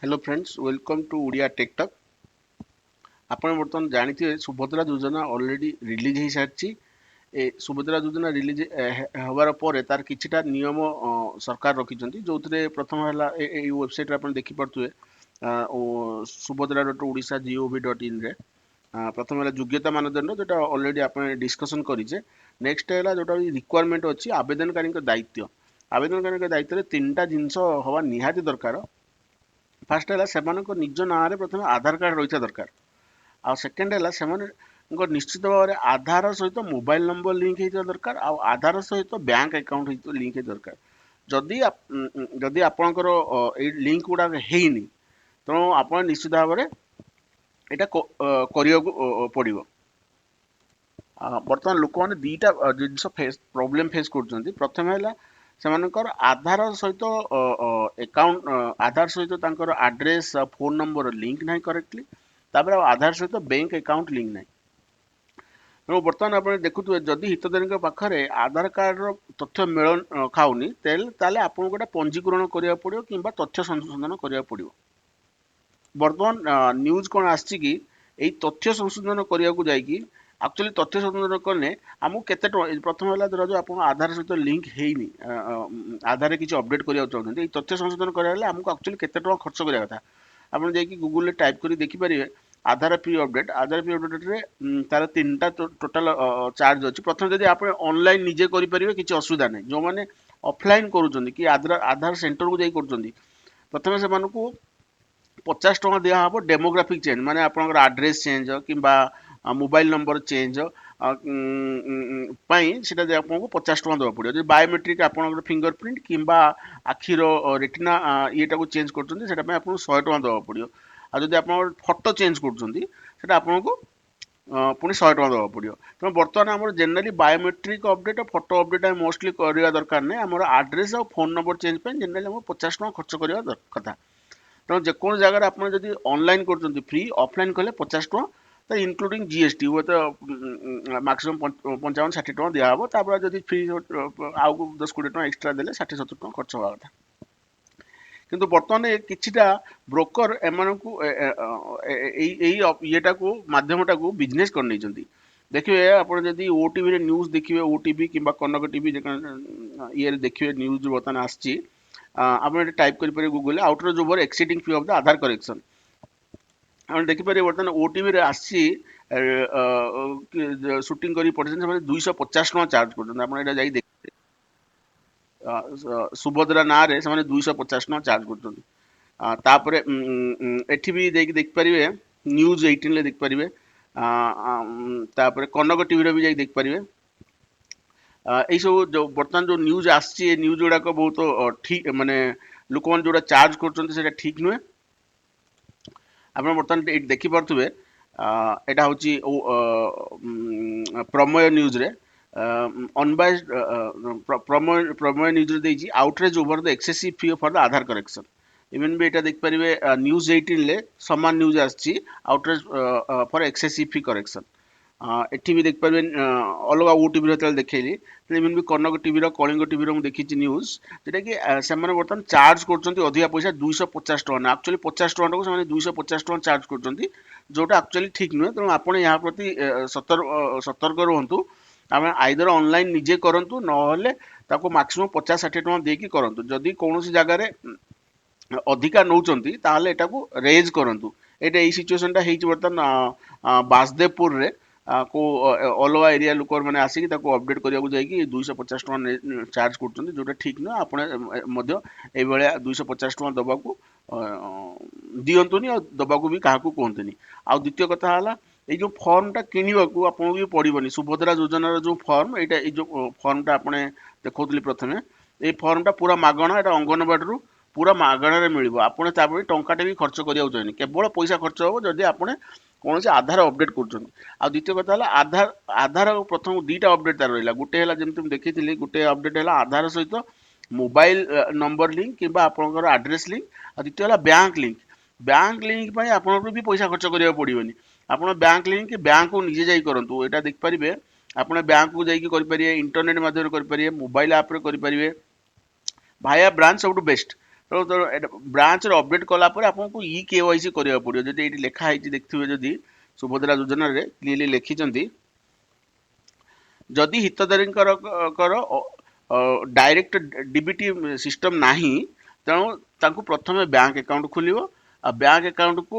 Hello friends, welcome to Odia Tech Talk. ଆପଣ ବର୍ତ୍ତମାନ ଜାଣିଥିବେ, ସୁଭଦ୍ରା ଯୋଜନା ଅଲରେଡ଼ି ରିଲିଜ୍ ହେଇସାରିଛି। ଏ ସୁଭଦ୍ରା ଯୋଜନା ରିଲିଜ୍ ହେବାର ପରେ ତାର କିଛିଟା ନିୟମ ସରକାର ରଖିଛନ୍ତି, ଯେଉଁଥିରେ ପ୍ରଥମ ହେଲା ଏଇ ୱେବସାଇଟ୍ରେ ଆପଣ ଦେଖିପାରୁଥିବେ, subhadra.odisha.gov.inରେ। ପ୍ରଥମ ହେଲା ଯୋଗ୍ୟତା ମାନଦଣ୍ଡ, ଯେଉଁଟା ଅଲରେଡ଼ି ଆପଣ ଡିସ୍କସନ୍ କରିଛେ। ନେକ୍ସଟ ହେଲା ଯେଉଁଟା ରିକ୍ୱାରମେଣ୍ଟ ଅଛି, ଆବେଦନକାରୀଙ୍କ ଦାୟିତ୍ୱ। ଆବେଦନକାରୀଙ୍କ ଦାୟିତ୍ୱରେ ତିନିଟା ଜିନିଷ ହେବା ନିହାତି ଦରକାର। ଫାର୍ଷ୍ଟ ହେଲା, ସେମାନଙ୍କ ନିଜ ନାଁରେ ପ୍ରଥମେ ଆଧାର କାର୍ଡ଼ ରହିଥିବା ଦରକାର। ଆଉ ସେକେଣ୍ଡ ହେଲା, ସେମାନଙ୍କ ନିଶ୍ଚିତ ଭାବରେ ଆଧାର ସହିତ ମୋବାଇଲ ନମ୍ବର ଲିଙ୍କ ହେଇଥିବା ଦରକାର ଆଉ ଆଧାର ସହିତ ବ୍ୟାଙ୍କ ଆକାଉଣ୍ଟ ଲିଙ୍କ ହେଇଥିବା ଦରକାର। ଯଦି ଆପଣଙ୍କର ଏଇ ଲିଙ୍କ ଗୁଡ଼ାକ ହେଇନି, ତେଣୁ ଆପଣ ନିଶ୍ଚିତ ଭାବରେ ଏଇଟା କରିବାକୁ ପଡ଼ିବ। ବର୍ତ୍ତମାନ ଲୋକମାନେ ଦୁଇଟା ଜିନିଷ ପ୍ରୋବ୍ଲେମ ଫେସ୍ କରୁଛନ୍ତି। ପ୍ରଥମେ ହେଲା, ସେମାନଙ୍କର ଆଧାର ସହିତ ଆକାଉଣ୍ଟ, ଆଧାର ସହିତ ତାଙ୍କର ଆଡ୍ରେସ୍ ଆଉ ଫୋନ୍ ନମ୍ବର ଲିଙ୍କ ନାହିଁ କରେକ୍ଟଲି। ତାପରେ ଆଉ ଆଧାର ସହିତ ବ୍ୟାଙ୍କ ଆକାଉଣ୍ଟ ଲିଙ୍କ ନାହିଁ। ତେଣୁ ବର୍ତ୍ତମାନ ଆପଣ ଦେଖୁଥିବେ, ଯଦି ହିତାଧିକାରୀଙ୍କ ପାଖରେ ଆଧାର କାର୍ଡ଼ର ତଥ୍ୟ ମେଳ ଖାଉନି, ତାହେଲେ ଆପଣଙ୍କୁ ଗୋଟେ ପଞ୍ଜୀକରଣ କରିବାକୁ ପଡ଼ିବ କିମ୍ବା ତଥ୍ୟ ସଂଶୋଧନ କରିବାକୁ ପଡ଼ିବ। ବର୍ତ୍ତମାନ ନ୍ୟୁଜ୍ କ'ଣ ଆସିଛି କି ଏଇ ତଥ୍ୟ ସଂଶୋଧନ କରିବାକୁ ଯାଇକି, ଆକ୍ଚୁଆଲି ତଥ୍ୟ ସଂଶୋଧନ କଲେ ଆମକୁ କେତେ ଟଙ୍କା? ପ୍ରଥମ ହେଲା, ଧର ଆପଣ ଆଧାର ସହିତ ଲିଙ୍କ ହେଇନି, ଆଧାରରେ କିଛି ଅପଡେଟ୍ କରିବାକୁ ଚାହୁଁଛନ୍ତି, ଏଇ ତଥ୍ୟ ସଂଶୋଧନ କରିବାକୁ ହେଲେ ଆମକୁ ଆକ୍ଚୁଆଲି କେତେ ଟଙ୍କା ଖର୍ଚ୍ଚ କରିବା କଥା? ଆପଣ ଯାଇକି ଗୁଗୁଲରେ ଟାଇପ୍ କରି ଦେଖିପାରିବେ, ଆଧାର ଫି ଅପଡେଟ୍। ଆଧାର ଫି ଅପଡେଟ୍ରେ ତାର ତିନିଟା ଟୋଟାଲ ଚାର୍ଜ ଅଛି। ପ୍ରଥମେ ଯଦି ଆପଣ ଅନଲାଇନ୍ ନିଜେ କରିପାରିବେ, କିଛି ଅସୁବିଧା ନାହିଁ। ଯେଉଁମାନେ ଅଫଲାଇନ୍ କରୁଛନ୍ତି କି ଆଧାର ସେଣ୍ଟରକୁ ଯାଇ କରୁଛନ୍ତି, ପ୍ରଥମେ ସେମାନଙ୍କୁ 50 ଟଙ୍କା ଦିଆହେବ ଡେମୋଗ୍ରାଫିକ୍ ଚେଞ୍ଜ, ମାନେ ଆପଣଙ୍କର ଆଡ୍ରେସ୍ ଚେଞ୍ଜ କିମ୍ବା ମୋବାଇଲ ନମ୍ବର ଚେଞ୍ଜ ପାଇଁ। ସେଟା ଆପଣଙ୍କୁ 50 ଟଙ୍କା ଦେବାକୁ ପଡ଼ିବ। ଯଦି ବାୟୋମେଟ୍ରିକ୍, ଆପଣଙ୍କର ଫିଙ୍ଗର ପ୍ରିଣ୍ଟ କିମ୍ବା ଆଖିର ରେଟିନା ଇଏଟାକୁ ଚେଞ୍ଜ କରୁଛନ୍ତି, ସେଟା ପାଇଁ ଆପଣଙ୍କୁ 100 ଟଙ୍କା ଦେବାକୁ ପଡ଼ିବ। ଆଉ ଯଦି ଆପଣଙ୍କର ଫଟୋ ଚେଞ୍ଜ କରୁଛନ୍ତି, ସେଟା ଆପଣଙ୍କୁ ପୁଣି 100 ଟଙ୍କା ଦେବାକୁ ପଡ଼ିବ। ତେଣୁ ବର୍ତ୍ତମାନ ଆମର ଜେନେରାଲି ବାୟୋମେଟ୍ରିକ୍ ଅପଡେଟ୍ ଆଉ ଫଟୋ ଅପଡେଟ୍ ଆମେ ମୋଷ୍ଟଲି କରିବା ଦରକାର ନାହିଁ। ଆମର ଆଡ୍ରେସ୍ ଆଉ ଫୋନ୍ ନମ୍ବର ଚେଞ୍ଜ ପାଇଁ ଜେନେରାଲି ଆମକୁ 50 ଟଙ୍କା ଖର୍ଚ୍ଚ କରିବା କଥା। ତେଣୁ ଯେକୌଣସି ଜାଗାରେ ଆପଣ ଯଦି ଅନଲାଇନ୍ କରୁଛନ୍ତି ଫ୍ରି, ଅଫଲାଇନ୍ କଲେ 50 ଟଙ୍କା, ତ ଇନକ୍ଲୁଡ଼ିଂ ଜିଏସଟି ହୁଏତ ମାକ୍ସିମମ୍ 55-60 ଟଙ୍କା ଦିଆହେବ। ତାପରେ ଯଦି ଫ୍ରି ଆଉ 10-20 ଟଙ୍କା ଏକ୍ସଟ୍ରା ଦେଲେ 60-70 ଟଙ୍କା ଖର୍ଚ୍ଚ ହେବା କଥା। କିନ୍ତୁ ବର୍ତ୍ତମାନ କିଛିଟା ବ୍ରୋକର ଏମାନଙ୍କୁ ଏଇ ଇଏଟାକୁ, ମାଧ୍ୟମଟାକୁ ବିଜନେସ୍ କରିନେଇଛନ୍ତି। ଦେଖିବେ, ଆପଣ ଯଦି ଓ ଟିଭିରେ ନ୍ୟୁଜ୍ ଦେଖିବେ, ଓ ଟିଭି କିମ୍ବା କନକ ଟିଭି ଇଏରେ ଦେଖିବେ, ନ୍ୟୁଜ୍ ବର୍ତ୍ତମାନ ଆସିଛି। ଆପଣ ଏଠି ଟାଇପ୍ କରିପାରିବେ ଗୁଗୁଲରେ, "outrage over exceeding fee of the Aadhaar correction"। ଆପଣ ଦେଖିପାରିବେ, ବର୍ତ୍ତମାନ ଓ ଟିଭିରେ ଆସିଛି, ସୁଟିଂ କରି ପଠେଇଛନ୍ତି। ସେମାନେ 250 ଟଙ୍କା ଚାର୍ଜ କରୁଛନ୍ତି। ଆପଣ ଏଇଟା ଯାଇ ଦେଖିବେ, ସୁଭଦ୍ରା ନାଁରେ ସେମାନେ 250 ଟଙ୍କା ଚାର୍ଜ କରୁଛନ୍ତି। ତାପରେ ଏଠି ବି ଯାଇକି ଦେଖିପାରିବେ, ନ୍ୟୁଜ୍ 18ରେ ଦେଖିପାରିବେ। ତାପରେ କନକ ଟିଭିରେ ବି ଯାଇ ଦେଖିପାରିବେ। ଏଇସବୁ ଯୋଉ ବର୍ତ୍ତମାନ ଯୋଉ ନ୍ୟୁଜ୍ ଆସିଛି, ଏ ନ୍ୟୁଜ୍ ଗୁଡ଼ାକ ବହୁତ ଠିକ୍, ମାନେ ଲୋକମାନେ ଯୋଉଟା ଚାର୍ଜ କରୁଛନ୍ତି, ସେଇଟା ଠିକ୍ ନୁହେଁ। ଆପଣ ବର୍ତ୍ତମାନ ଏଇଠି ଦେଖିପାରୁଥିବେ, ଏଇଟା ହେଉଛି ପ୍ରମେୟ ନ୍ୟୁଜ୍ରେ, ଅନବାଇସ୍ଡ ପ୍ରମେୟ ନ୍ୟୁଜ୍ରେ ଦେଇଛି, "Outrage over the excessive fee for the Aadhaar correction"। Even ବି ଏଇଟା ଦେଖିପାରିବେ, ନ୍ୟୁଜ୍ 18ରେ ସମାନ ନ୍ୟୁଜ୍ ଆସିଛି, "Outrage for excessive fee correction"। ଏଠି ବି ଦେଖିପାରିବେ, ଅଲଗା ଓ ଟିଭିର ଯେତେବେଳେ ଦେଖେଇଲି, ଇଭେନ୍ ବି କନକ ଟିଭିର, କଳିଙ୍ଗ ଟିଭିର ମୁଁ ଦେଖିଛି ନ୍ୟୁଜ୍, ଯେଉଁଟାକି ସେମାନେ ବର୍ତ୍ତମାନ ଚାର୍ଜ କରୁଛନ୍ତି ଅଧିକା ପଇସା, 250 ଟଙ୍କା ନା, ଆକ୍ଚୁଆଲି 50 ଟଙ୍କାଟାକୁ ସେମାନେ 250 ଟଙ୍କା ଚାର୍ଜ କରୁଛନ୍ତି, ଯେଉଁଟା ଆକ୍ଚୁଆଲି ଠିକ୍ ନୁହେଁ। ତେଣୁ ଆପଣ ଏହା ପ୍ରତି ସତର୍କ ରୁହନ୍ତୁ। ଆମେ ଆଇଦର ଅନଲାଇନ୍ ନିଜେ କରନ୍ତୁ, ନହେଲେ ତାକୁ ମାକ୍ସିମମ୍ 50-60 ଟଙ୍କା ଦେଇକି କରନ୍ତୁ। ଯଦି କୌଣସି ଜାଗାରେ ଅଧିକା ନେଉଛନ୍ତି, ତାହେଲେ ଏଟାକୁ ରେଜ୍ କରନ୍ତୁ। ଏଇଟା ଏଇ ସିଚୁଏସନଟା ହେଇଛି ବର୍ତ୍ତମାନ ବାସଦେବପୁରରେ। କୋଉ ଅଲଗା ଏରିଆ ଲୋକମାନେ ଆସିକି ତାକୁ ଅପଡେଟ୍ କରିବାକୁ ଯାଇକି 250 ଟଙ୍କା ଚାର୍ଜ କରୁଛନ୍ତି, ଯୋଉଟା ଠିକ୍ ନୁହେଁ। ଆପଣ ମଧ୍ୟ ଏଇଭଳିଆ 250 ଟଙ୍କା ଦେବାକୁ ଦିଅନ୍ତୁନି ଆଉ ଦେବାକୁ ବି କାହାକୁ କୁହନ୍ତୁନି। ଆଉ ଦ୍ୱିତୀୟ କଥା ହେଲା, ଏଇ ଯୋଉ ଫର୍ମଟା କିଣିବାକୁ ଆପଣଙ୍କୁ ବି ପଡ଼ିବନି। ସୁଭଦ୍ରା ଯୋଜନାର ଯୋଉ ଫର୍ମ, ଏଇଟା ଏଇ ଯୋଉ ଫର୍ମଟା ଆପଣ ଦେଖାଉଥିଲି ପ୍ରଥମେ, ଏଇ ଫର୍ମଟା ପୁରା ମାଗଣା। ଏଇଟା ଅଙ୍ଗନବାଡ଼ିରୁ ପୁରା ମାଗଣାରେ ମିଳିବ। ଆପଣ ତା ପାଇଁ ଟଙ୍କାଟେ ବି ଖର୍ଚ୍ଚ କରିବାକୁ ଚାହିଁନି। କେବଳ ପଇସା ଖର୍ଚ୍ଚ ହେବ ଯଦି ଆପଣ କୌଣସି ଆଧାର ଅପଡେଟ୍ କରୁଛନ୍ତି। ଆଉ ଦ୍ୱିତୀୟ କଥା ହେଲା ଆଧାର। ଆଧାର ପ୍ରଥମ ଦୁଇଟା ଅପଡେଟ୍ ତାର ରହିଲା। ଗୋଟେ ହେଲା, ଯେମିତି ମୁଁ ଦେଖିଥିଲି, ଗୋଟେ ଅପଡେଟ୍ ହେଲା ଆଧାର ସହିତ ମୋବାଇଲ ନମ୍ବର ଲିଙ୍କ କିମ୍ବା ଆପଣଙ୍କର ଆଡ୍ରେସ୍ ଲିଙ୍କ। ଆଉ ଦ୍ୱିତୀୟ ହେଲା ବ୍ୟାଙ୍କ ଲିଙ୍କ। ବ୍ୟାଙ୍କ ଲିଙ୍କ ପାଇଁ ଆପଣଙ୍କୁ ବି ପଇସା ଖର୍ଚ୍ଚ କରିବାକୁ ପଡ଼ିବନି। ଆପଣ ବ୍ୟାଙ୍କ ଲିଙ୍କ ବ୍ୟାଙ୍କକୁ ନିଜେ ଯାଇ କରନ୍ତୁ। ଏଇଟା ଦେଖିପାରିବେ, ଆପଣ ବ୍ୟାଙ୍କକୁ ଯାଇକି କରିପାରିବେ, ଇଣ୍ଟରନେଟ୍ ମାଧ୍ୟମରେ କରିପାରିବେ, ମୋବାଇଲ ଆପ୍ରେ କରିପାରିବେ, ଭାୟା ବ୍ରାଞ୍ଚ ସବୁଠୁ ବେଷ୍ଟ। ତେଣୁ ବ୍ରାଞ୍ଚରେ ଅପଡେଟ୍ କଲା ପରେ ଆପଣଙ୍କୁ ଇ କେୱାଇସି କରିବାକୁ ପଡ଼ିବ। ଯଦି ଏଇଠି ଲେଖା ହେଇଛି, ଦେଖିଥିବେ ଯଦି, ସୁଭଦ୍ରା ଯୋଜନାରେ କ୍ଲିୟରଲି ଲେଖିଛନ୍ତି, ଯଦି ହିତାଧିକାରୀଙ୍କର ଡାଇରେକ୍ଟ ଡିବିଟି ସିଷ୍ଟମ ନାହିଁ, ତେଣୁ ତାଙ୍କୁ ପ୍ରଥମେ ବ୍ୟାଙ୍କ ଆକାଉଣ୍ଟ ଖୋଲିବ ଆଉ ବ୍ୟାଙ୍କ ଆକାଉଣ୍ଟକୁ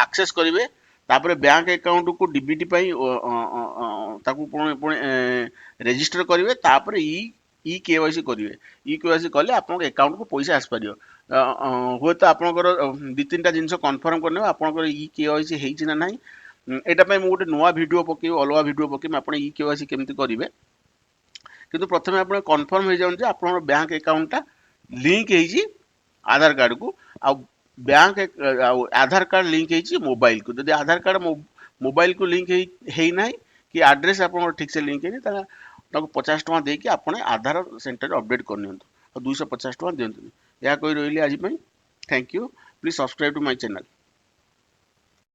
ଆକ୍ସେସ୍ କରିବେ। ତାପରେ ବ୍ୟାଙ୍କ ଆକାଉଣ୍ଟକୁ ଡିବିଟି ପାଇଁ ତାକୁ ପୁଣି ପୁଣି ରେଜିଷ୍ଟର କରିବେ। ତାପରେ ଇ କେୱାଇସି କରିବେ। ଇ କେୱାଇସି କଲେ ଆପଣଙ୍କ ଆକାଉଣ୍ଟକୁ ପଇସା ଆସିପାରିବ। ହୁଏତ ଆପଣଙ୍କର ଦୁଇ ତିନିଟା ଜିନିଷ କନଫର୍ମ କରିନେବେ, ଆପଣଙ୍କର ଇ କେୱାଇସି ହେଇଛି ନା ନାହିଁ। ଏଇଟା ପାଇଁ ମୁଁ ଗୋଟେ ନୂଆ ଭିଡ଼ିଓ ପକେଇବି, ଅଲଗା ଭିଡ଼ିଓ ପକେଇବି, ଆପଣ ଇ କେୱାଇସି କେମିତି କରିବେ। କିନ୍ତୁ ପ୍ରଥମେ ଆପଣ କନଫର୍ମ ହେଇଯାଆନ୍ତୁ ଯେ ଆପଣଙ୍କର ବ୍ୟାଙ୍କ ଆକାଉଣ୍ଟଟା ଲିଙ୍କ ହେଇଛି ଆଧାର କାର୍ଡ଼କୁ ଆଉ ବ୍ୟାଙ୍କ ଆଉ ଆଧାର କାର୍ଡ଼ ଲିଙ୍କ ହେଇଛି ମୋବାଇଲକୁ। ଯଦି ଆଧାର କାର୍ଡ଼ ମୋବାଇଲକୁ ଲିଙ୍କ ହେଇନାହିଁ କି ଆଡ୍ରେସ୍ ଆପଣଙ୍କର ଠିକ୍ସେ ଲିଙ୍କ ହେଇନି, ତାହେଲେ ତାକୁ 50 ଟଙ୍କା ଦେଇକି ଆପଣ ଆଧାର ସେଣ୍ଟରରେ ଅପଡେଟ୍ କରିନିଅନ୍ତୁ ଆଉ 250 ଟଙ୍କା ଦିଅନ୍ତୁନି। ଏହା କହି ରହିଲି ଆଜି ପାଇଁ। Thank you. Please subscribe to my channel.